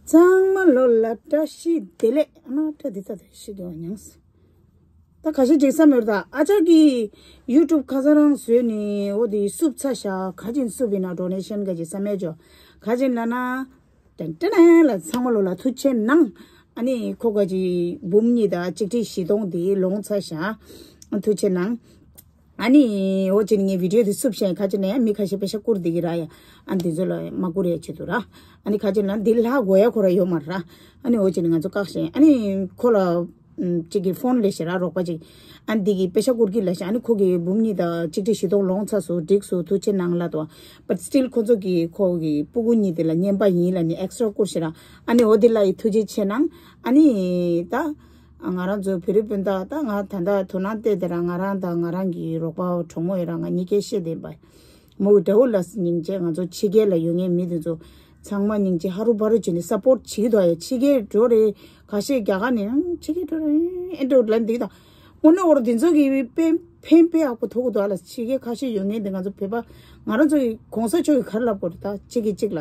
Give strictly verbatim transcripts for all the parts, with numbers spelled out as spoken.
ཚང་མ་ལོ་ལ་བཀྲ་ཤིས་བདེ་ལེགས། ཨ་མ་བཀྲ་བདེ་ལྟ་དེ་ཤི་དེ་བ་མྱངས། ད་ཁ་ཤས་ཅིག་བསམ་ཡོད་ད། ཨ་ཅག་གི་ཡུ་ཊུབ་ཁ་སང་རང་བཟོས་ནས་འོ་དེ་བསུབ་ཚ་ཤག་ག་ཅིན་བསུབ་ཡིན་ན་ཌོ་ནེ་ཤན་ག་ཅིག་བསམ་ཡས་ཅོ། ག་ཅིན་ལ་ན། ཏན་ཏན་ལ་ཚང་མ་ལོ་ལ་ཐུགས་ཆེ་གནང་། ཨ་ནི་ཁོ་ག་ཅིག་འབུམ་གཉིས་དང་གཅིག་ཁྲི་བཞི་སྟོང་དེ་ལོངས་ཚ་ཤག་ཐུགས་ཆེ་གནང་། ཨ་ནི་འོ་ཅིན་ངའི་བི་ཌི་ཡོ་དེ་བསུབ་ཤག་ཁ་ཅིན་ནས་མི་ཁ་ཤས་པེ་ཤ་བསྐུར་དེ་གི་ར་ཡ། ཨ་འདི་ཚོ་ལ་མ་བསྐུར་ཡ་ཆེད་དུ་ར། ཨ་ནི་ཁ་ཅིན་ལ་འདི་ལྷ་དགོས་ཡ་ཁོ་ར་ཡོད་མ་ར། ཨ་ནི་འོ་ཅིན་ང་ཚོ་བཀག་ཤག་ཨ་ནི་ཁོ་ལ། ཅིག་གི་ཕོན་ལས་ཤེ་ར་རོགས་པ་ཅིག་ཨ་འདི་གི་པེ་ཤ་བསྐུར་གི་ལ་ཤ། ཨ་ནི་ཁོ་གི་འབུམ་གཉིས་དང་གཅིག་ཁྲི་བཞི་སྟོང་ལོངས་ཚ་སོ་འགྲིག་སོ་ཐུགས་ཆེ་གནང་ལ་དོ། But still ཁོ་ཚོ་གི་ཁོ་གི་སྤུ་གུ་གཉིས་དེ་ལ་རྔན་པ་ཡིན་ལ་ནི་ཨེག་སི་ཊ་ར་བསྐུར་ཤེ་ར། ཨ་ནི་འོ་དེ་ལ་ཡི་ཐུགས་རྗེ་ཆེ་གནང་། ཨ་ནི་ད་ང་རང་ཚོ་བོད་རིགས་སྤུན་ཟླ་ད་ང་ད་ལྟ་དོ་སྣང་བལྟས་དེ་ར་ང་རང་དང་ང་རང་གི་རོགས་པ་གྲོགས་མོ་ཡོད་ར་ང་གཉིས་ཀས་བཤད་བསྡད་པ། མོ་གི་དགྲ་བོ་ལ་སྙིང་རྗེ། ང་ཚོ་ཕྱི་རྒྱལ་ལ་ཡོད་མཁན་མི་དེ་ཚོ་ཚང་མ་སྙིང་རྗེ། ཧ་རུ་བ་རུ་བྱས་ནས་སབ་པོར་བྱེད་ཀྱི་འདུག་ཡ། ཕྱི་རྒྱལ་འགྲོ་རེད་ཁ་ཤས་རྒྱ་གར་ནས་ཨང་ཕྱི་རྒྱལ་འགྲོ་རེད་ཨེ་འགྲོ་ལབ་འདུག་ད་དངོས་གནས་འོར་དེ་ཚོ་གི་ཕན་ཕན་དཔེ་ཡག་པོ་ཐོགས་ཀྱི་འདུག་ཨ་ལ། ཕྱི་རྒྱལ་ཁ་ཤས་ཡོད་མཁན་དེ་ང་ཚོ་བོད་པ་ང་རང་ཚོ་གི་གོང་ས་མཆོག་གི་ག་རེ་ལབ་དགོས་རེད། ད་གཅིག་གིས་གཅིག་ལ་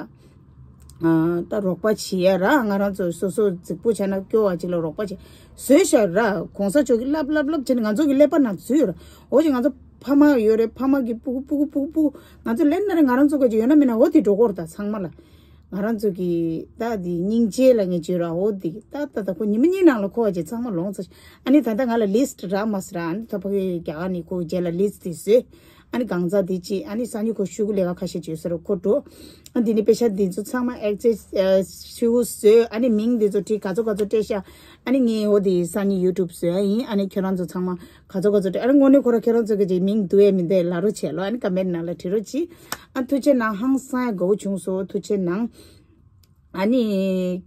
ཨ་ད་རོགས་པ་བྱེད་ཡ་ར། ང་རང་ཚོ་སོ་སོ་རྫིག་པོ་བྱས་ན་སྐྱོ་བ་ཅིག་ལ་རོགས་པ་བྱེད་བཟོས་ཤག་ར། གོང་ས་མཆོག་གི་ལབ་ལབ་ལབ་བྱས་ནས་ང་ཚོ་གི་ཀླད་པ་ནང་འཛུལ་ཡོད་ར། འོ་ཅིག་ང་ཚོ་ཕ་མ་ཡོད་རེད། ཕ་མ་གི་སྤུ་གུ་སྤུ་གུ་སྤུ་གུ་སྤུ་གུ་ང་ཚོ་ལན་ན་རེ་ང་རང་ཚོ་ག་ཅིག་ཡོད་ན་མེད་ན་འོ་དེ་འགྲོ་གོ་ར། ད་ཚང་མ་ལ་ང་རང་ཚོ་གི་ད་དེ་སྙིང་རྗེ་ལ་ངས་བརྗོད་ར། འོ་དེ་ད་ད་ད་ཁོ་ཉི་མ་གཉིས་ནང་ལ་ཁོ་བ་ཅིག་ཚང་མ་ལོངས་ཚ། ཨ་ནི་ད་ད་ང་ལ་ལིསི་ཊི་རག་མ་སི་ར། ཨ་ནི་ད་ཕ་གི་རྒྱ་གར་ནས་ཁོ་རྗེས་ལ་ལིསི་ཊི་དེ་བཟོས། ཨ་ནི་གང་ཟག་དེ་གཅིག་ཨ་ནི་སང་ཉིན་ཁོ་ཤུ་གུ་ལས་ཀ་ཁ་ཤས་བྱོས་ཟེར་ཁོ་འགྲོ། ཨ་འདི་ནི་པེ་ཤ་འདི་ཚོ་ཚང་མ་ཨེག་ཅེ་ཤུ་གུ་བཟོས། ཨ་ནི་མིང་འདི་ཚོ་བྲིས་ག་ཚོད་ག་ཚོད་སྤྲད་ཤག་ཨ་ནི་ངས་འོ་དེ་སང་ཉིན་ཡུ་ཊུབ་བཟོས་ཡིན། ཨ་ནི་ཁྱོད་རང་ཚོ་ཚང་མ་ག་ཚོད་ག་ཚོད་སྤྲད། ཨ་ནི་དངོས་གནས་ཁོ་ར་ཁྱོད་རང་ཚོ་གི་ཅིག་མིང་བསྡུ་ཡས་མི་འདུག་ལབ་རོགས་བྱས་ལོ། ཨ་ནི་ཀོ་མེན་ཊི་ནང་ལ་བྲིས་རོགས་གྱིས། ཨ་ཐུགས་རྗེ་གནང་། ཧང་སང་ཡ་དགའ་བོ་བྱུང་སོང་། ཐུགས་རྗེ་གནང་། ཨ་ནི་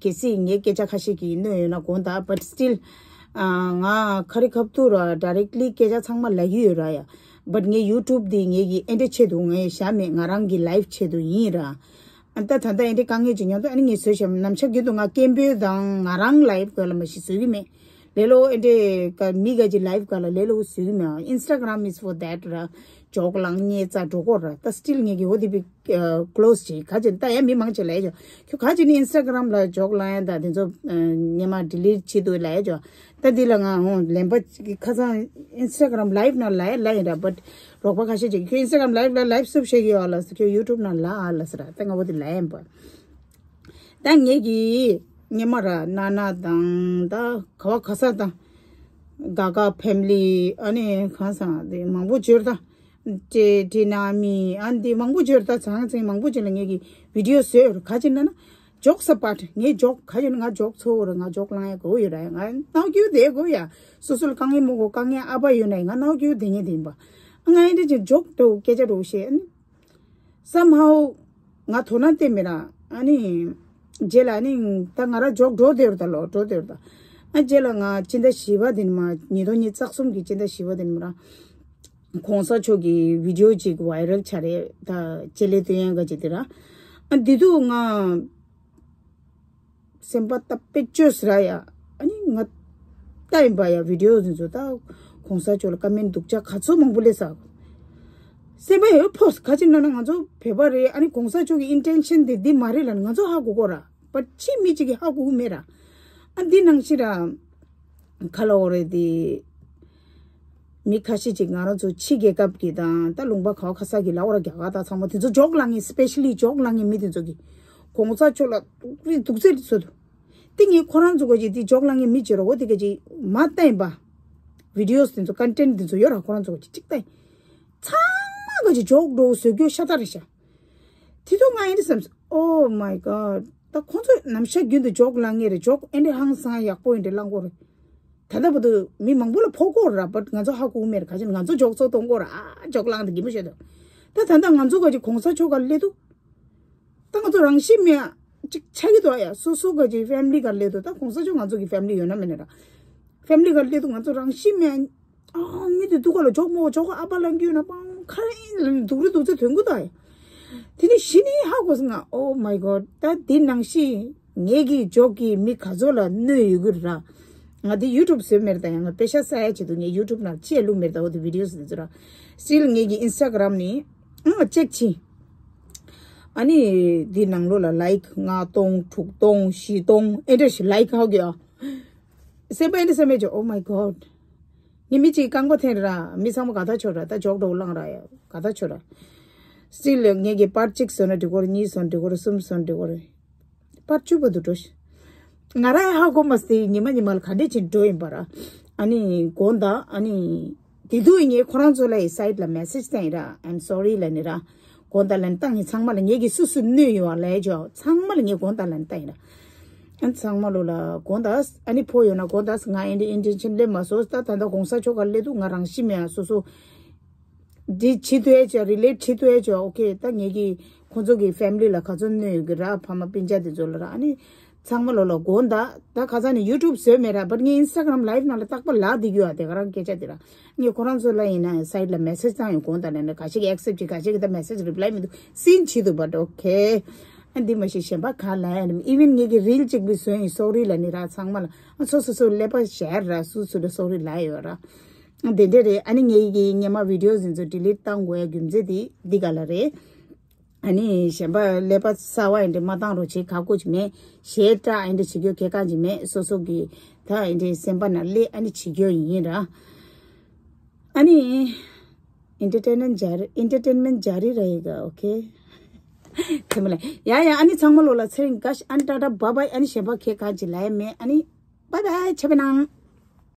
གལ་སྲིད་ངའི་སྐད་ཆ་ཁ་ཤས་ཀྱིས་གནོད་ཡོད་ན་དགོངས་དག But still ཨ་ང་ཁ་རི་ཁ་ཐུག་ར་ཌའི་རེག་ལི་སྐད་ཆ་ཚང་མ་ལབ་ཀྱི་ཡོད་ར་ཡ། But ངའི་ཡུ་ཊུབ་འདི་ངེད་ཀྱི་ཨེ་འདྲ་ཆེད་དུ་ངས་བཞག་མེད། ང་རང་གི་ལའིབ་ཆེད་དུ་ཡིན་ར། ཨ་ད་ད་ལྟ་ཨེ་འདྲ་དཀའ་ངལ་ཅིག་མྱོང་དུས་ཨ་ནི་ངས་བཟོས་བཞག་ནམ་ཞག་རྒྱུན་དུ་ང་སྐད་འབོད་དང་ང་རང་ལའིབ་ག་ལ་མ་ཤི་བཟོ་གི་མེད། ལེ་ལོ་ཨེ་འདྲ་ཀ་མི་ག་ཅིག་ལའིབ་ག་ལ་ལེ་ལོ་བཟོ་གི་མེད། Instagram is for that ར། ཇོག་ལངས་ཉེས་རྩ་འགྲོ་གོ་ར། ད་སི་ཊིལ་ངེད་ཀྱི་འོ་དེ་བི་ཀློ་སི་བྱེད་ག་ཅིག་ད་ཡང་མི་མང་ཆེ་ལབ་ཡ་ཅོ། ཁྱོད་ག་ཅིག་ནི་ཨིན་སི་ཊ་གྷ་རམ་ལ་ཇོག་ལངས་ཡ་ད་དེ་ཚོ་སྔོན་མ་ཌི་ལིཊ་བྱེད་འདུག་ལབ་ཡ་ཅོ། ད་འདི་ལ་ང་འོང་ལན་པ་ཁ་སང་ཨིན་སི་ཊ་གྷ་རམ་ལའིབ་ནང་ལབ་ཡ་ལབ་ཡིན་ར། བཊ་རོགས་པ་ཁ་ཤས་ཅིག་ཁྱོད་ཨིན་སི་ཊ་གྷ་རམ་ལའིབ་ལ་ལའིབ་སུབ་བཤད་ཀྱི་ཡོད་ལ་ཟེར། ཁྱོད་ཡུ་ཊུབ་ནང་ལ་ཨ་ལ་ཟེར་ར། ད་ང་འོ་དེ་ལབ་ཡིན་པ། ད་ངེད་ཀྱི་སྔོན་མ་ར་ན་ན་དང་ད་ག་བ་ག་ས་དང་ག་ག་ཕེ་མི་ལི་ཨ་ནི་གང་ས་དེ་མང་པོ་བྱོས་ར། ད་དེ་དེ་ན་མི་ཨ་ནི་དེ་མང་པོ་བྱོས་ར། ད་ཚང་ཚིང་མང་པོ་བྱོས་ལ་ངེད་ཀྱི་བི་ཌི་ཡོ་བཟོས་ཡོད་ར། ག་ཅི་ན་ན་ཇོག་སི་ཨ་པཱཊ། ངས་ཇོག་ག་ཅི་ན་ང་ཇོག་ཚོ་ར། ང་ཇོག་ལངས་ཡ་གོ་ཡོད་ར། ང་ནའོ་ཀིའུ་དེ་གོ་ཡ། སོ་སོ་ལ་དཀའ་ངལ་མོ་གོ་དཀའ་ངལ་ཨ་པ་ཡོད་ན་ང་ནའོ་ཀིའུ་དེ་ངེད་དེ་ཡིན་པ། ང་ཨེ་འདྲ་ཅིག་ཇོག་འགྲོ་སྐད་ཆ་འགྲོ་བཤད་ཨ་ནི། སམ་ཧའོ་ང་དོ་སྣང་བསྟན་མེད་ར། ཨ་ནི་རྗེས་ལ་ཨ་ནི་ད་ང་ར་ཇོག་འགྲོ་བསྡད་ཡོད་ར། ད་ལོ་འགྲོ་བསྡད་ཡོད་ར། ད་ཨ་རྗེས་ལ་ང་སྤྱི་ཟླ་བཞི་པ་དེ་ནི་མ་ཉིས་སྟོང་ཉི་ཤུ་རྩ་གསུམ་གྱི་སྤྱི་ཟླ་བཞི་པ་དེ་ནི་མ་ར་གོང་ས་མཆོག་གི་བི་ཌི་ཡོ་ཅིག་ཝའི་རལ་ཆགས་རེད། ད་ཅེ་ལེ་སྟོན་ཡ་ག་ཅིག་དེ་ར། ཨ་འདི་དུས་ང་སེམས་པ་ད་དཔེ་བཅོས་ར་ཡ། ཨ་ནི་ང་ལྟ་ཡིན་པ་ཡ་བི་ཌི་ཡོ་དེ་ཚོ། ད་གོང་ས་མཆོག་ལ་ཀ་མེན་ཊི་སྡུག་ཅག་ག་ཚོད་མང་པོ་སླེབས་ས། སེམས་པ་ཡོད་ཕོ་ག་ཅི་ན་ན་ང་ཚོ་བོད་པ་རེད། ཨ་ནི་གོང་ས་མཆོག་གི་ཨིན་ཊེན་ཤན་དེ་འདི་མ་རེད་ལ་ང་ཚོ་ཧ་གོ་གོ་ར། བཊ་ཕྱི་མི་གཅིག་གིས་ཧ་གོ་གི་མེད་ར། ཨ་འདི་ནང་བཞིན་ར། ག་ལ་འོ་རེད་དེ། མི་ཁ་ཤས་ཅིག་ང་རང་ཚོ་ཕྱི་རྒྱལ་ཁབ་ཀྱི་དང་ད་ལུང་པ་ག་བ་ག་ས་གི་ལ་འོ་ར་རྒྱ་གར་དང་ཚང་མ་དེ་ཚོ་ཇོག་ལངས་མཁན། སི་པེ་ཤ་ལི་ཇོག་ལངས་མཁན་མི་དེ་ཚོ་གི་གོང་ས་མཆོག་ལ་དུག་རི་དུག་རྫས་བཟོ་འདུག་དེ་ངས་ཁོ་རང་ཚོ་ག་ཅིག་དེ་ཇོག་ལངས་མཁན་མི་བྱེད་རོགས་འོ་དེ་ག་ཅིག་མ་བལྟས་པ། བི་ཌི་ཡོ་དེ་ཚོ་ཀོན་ཊེན་ཊི་དེ་ཚོ་ཡོད་ར། ཁོ་རང་ཚོ་ག་ཅིག་ཅིག་བལྟས། ཚང་མ་ག་ཅིག་ཇོག་འགྲོ་བཟོ་རྒྱུ་ཤ་སྟག་རེད་ཤག་དེ་ཚོ་ང་ཡིན་བསམ། Oh my God. ད་ཁོང་ཚོ་ནམ་ཞག་རྒྱུན་དུ་ཇོག་ལངས་མཁན་རེད། ཇོག་ཨེ་འདྲ་ཧང་སང་ཡག་པོ་ཨེ་འདྲ་ལངས་གོ་རེད། ད་ལྟ་བར་དུ་མི་མང་པོ་ལ་ཕོག་གོ་ར། བཊ་ང་ཚོ་ཧ་གོ་མེད་ར། ག་ཅི་ང་ཚོ་ཇོག་ཚོགས་གཏོང་གོ་ར། ཨ་ཇོག་ལངས་དེ་གི་མོ་བཤད་དོ། ད་ད་ལྟ་ང་ཚོ་ག་ཅིག་གོང་ས་མཆོག་ག་སླེབས་དུས། ད་ང་ཚོ་རང་བཞིན་མེད་ཅིག་ཆགས་ཀྱི་འདུག་ཡ། སོ་སོ་ག་ཅིག་ཕེ་མི་ལི་ག་སླེབས་དུས། ད་གོང་ས་མཆོག་ང་ཚོ་གི་ཕེ་མི་ལི་ཡོད་ན་མེད་ན་ར། ཕེ་མི་ལི་ག་སླེབས་དུས་ང་ཚོ་རང་བཞིན་མེད། ཨ་མི་དེ་སྡུག་ག་ལ་ཇོག་མོ་ཇོག་ཨ་པ་ལ་འགྱུར་ན་པང་ཁ་རེ་ལ་དུག་རི་དུག་རྫས་ཐོན་གི་འདུག་ཡ། དེ་ནི་གཞི་ནས་ཧ་གོ་སོང་ང་། Oh my God. ད་དེ་ནང་བཞིན་ངེད་ཀྱི་ཇོག་གིས་མི་ག་ཚོད་ལ་གནོད་ཡོད་གི་ར། ང་དེ་ཡུ་ཊུབ་བཟོས་མེད་ར། ད་ཡང་ང་པེ་ཤ་བསགས་ཡ་ཆེད་དུ་ངས་ཡུ་ཊུབ་ནང་ཅི་ཡང་བླུགས་མེད་ར། ད་འོ་དེ་བི་ཌི་ཡོ་དེ་ཚོ་ར། སི་ཊིལ་ངེད་ཀྱི་ཨིན་སི་ཊ་གྷ་རམ་ནས་ཨང་ཅེག་བྱིན། ཨ་ནི་འདི་ནང་ལོགས་ལ་ལའིཀ་ལྔ་སྟོང་དྲུག་སྟོང་བཞི་སྟོང་ཨེ་འདྲ་ཞིག་ལའིཀ་ཧ་གོ་ཡ། སེམས་པ་ཨེ་འདྲ་སེམས་པ་ཅིག Oh my God. ངས་མི་གཅིག་རྐང་པ་འཐེན་ར་མི་ཚང་མ་ག་ད་ཆོད་ར་ད་ཇོག་འགྲོ་བླངས་ར་ཡ་ག་ད་ཆོད་ར། སི་ལ་ངས་ཀྱི་པར་གཅིག་བཟོ་ན་འགྲིག་གོ་ར་གཉིས་བཟོ་ན་འགྲིག་གོ་ར་གསུམ་བཟོ་ན་འགྲིག་གོ་ར། པར་བཅུ་པ་དུ་འགྲོ་ཤི། ང་ར་ཧ་གོ་མ་སྟེ་ཉི་མ་ཉི་མ་ལ་ག་འདྲས་ཅིག་འགྲོ་ཡིན་པ་ར། ཨ་ནི་དགོང་དག་ཨ་ནི། དེ་དུས་ངས་ཁོ་རང་ཚོ་ལ་ཡི་སའིད་ལ་མེ་སེཇ་བཏང་ཡིན་ར། I'm sorry ལ་ནི་ར། དགོང་དག་ལ་ནི་བཏང་ཡིན་ཚང་མ་ལ་ངས་ཀྱི་སུ་སུ་གནོད་ཡོད་བ་ལས་ཅོ་ཚང་མ་ལ་ངས་དགོང་དག་ལ་ནི་བཏང་ཡིན་ར། ཨ་ནི་ཚང་མ་ལོ་ལ་དགོང་དག་ཨ་ནི་ཕོ་ཡོད་ན་དགོང་དག་ང་ཨིན་ཏི་ཨིན་ཏེན་ཤན་སླེབས་མ་སོང་ད་ད་ལྟ་གོང་ས་མཆོག་ག་སླེབས་འདུག་ང་རང་ཤི་མེད་ཨ་སོ་སོ། འདི་བྱེད་ཐུབ་ཨེ་ཅོ་རི་ལེཊ་བྱེད་ཐུབ་ཨེ་ཅོ་ཨོ་ཁེ་ད་ངེད་ཀྱི་ཁོང་ཚོ་གི་ཕེ་མི་ལི་ལ་ག་ཚོད་གནོད་ཡོད་གི་ར་ཕ་མ་སྤུན་ཆ་དེ་ཚོ་ལ་ར་ཨ་ནི་ཚང་མ་ལོ་ལ་དགོངས་དག་ད་ག་ས་ནས་ཡུ་ཊུབ་བཟོས་མེད་ར་བཊ་ངས་ཨིན་སི་ཊ་གྷ་རམ་ལའིབ་ནང་ལ་རྟག་པར་ལབ་བསྡད་ཀྱི་ཡོད་ཨ་དེ་ག་རང་སྐད་ཆ་དེ་ར་ངས་ཁོ་རང་ཚོ་ལ་ཡིན་ན་སའིཌ་ལ་མེ་སེཇ་བཏང་ཡོད་དགོངས་དག་ལབ་ནས་ག་ཞིག་གི་ཨེག་སེབ་བྱེད་ག་ཞིག་གི་ད་མེ་སེཇ་རི་པ་ལའི་མི་འདུག་སིན་བྱེད་འདུག་བཊ་ཨོ་ཁེ་ཨ་འདི་མ་ཤེས་གཞན་པ་ག་ལ་ཡ་ནི་ཨི་ཝན་ངེད་ཀྱི་རིལ་གཅིག་པུ་བཟོས་ཡིན་སོ་རི་ལ་ནི་ར་ཚང་མ་ལ་ཨ་སོ་སོ་སོ་ཀླད་པ་ཞར་ར་སུ་སུ་ལ་སོ་རི་ལ་ཡོད་ར། དེ་འདྲ་རེད། ཨ་ནི་ངའི་གི་སྔོན་མ་བི་ཌི་ཡོ་ཟིན་ཚོ་ཌི་ལིཊ་བཏང་དགོས་ཡ་རྒྱུ་མཚན་དེ་འདི་ག་ལ་རེད། ཨ་ནི་གཞན་པ་ཀླད་པ་གསར་བ་ཡིན་དེ་མ་བཏང་རོགས་བྱེད་ཁག་པོ་ཅིག་མེད། ཞེ་དྲག་ཡིན་དེ་བྱེད་རྒྱུ་གལ་འགངས་ཅིག་མེད་སོ་སོ་གི་ད་ཡིན་དེ་སེམས་པ་ན་སླེབས་ཨ་ནི་བྱེད་རྒྱུ་ཡིན་ར། ཨ་ནི་ཨེན་ཊར་ཊེན་མེན་ཊི་ཇ་རི་ཨེན་ཊར་ཊེན་མེན་ཊི་ཇ་རི་ར་ཡི་ག་ཨོ་ཁེ། དེ་མ་ལ་ཡ་ཡ་ཨ་ནི་ཚང་མ་ལོ་ལ་ཚེ་རིང་ག་ཤ་ཨ་ནི་ཊ་ཊ་བྷའི་བྷའི་ཨ་ནི་གཞན་པ་གལ་འགངས་ཅིག་ལ་ཡ་མེད་ཨ་ནི་བྷའི་བྷའི་ཆེ་བའི་ནང་།